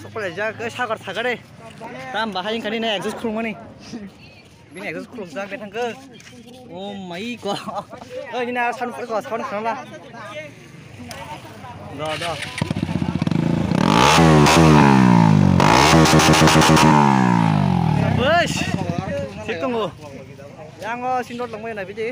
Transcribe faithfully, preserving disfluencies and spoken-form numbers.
Sokole jak, eh, sakar sakare. Tam bahai kani na exhaust khulmani. Bini exhaust khulum jak betang ke. Oh my God. Oh, ini sound ko sound khana. Do, do. Bus. Situng. Yang oh, sindot langmai na biji.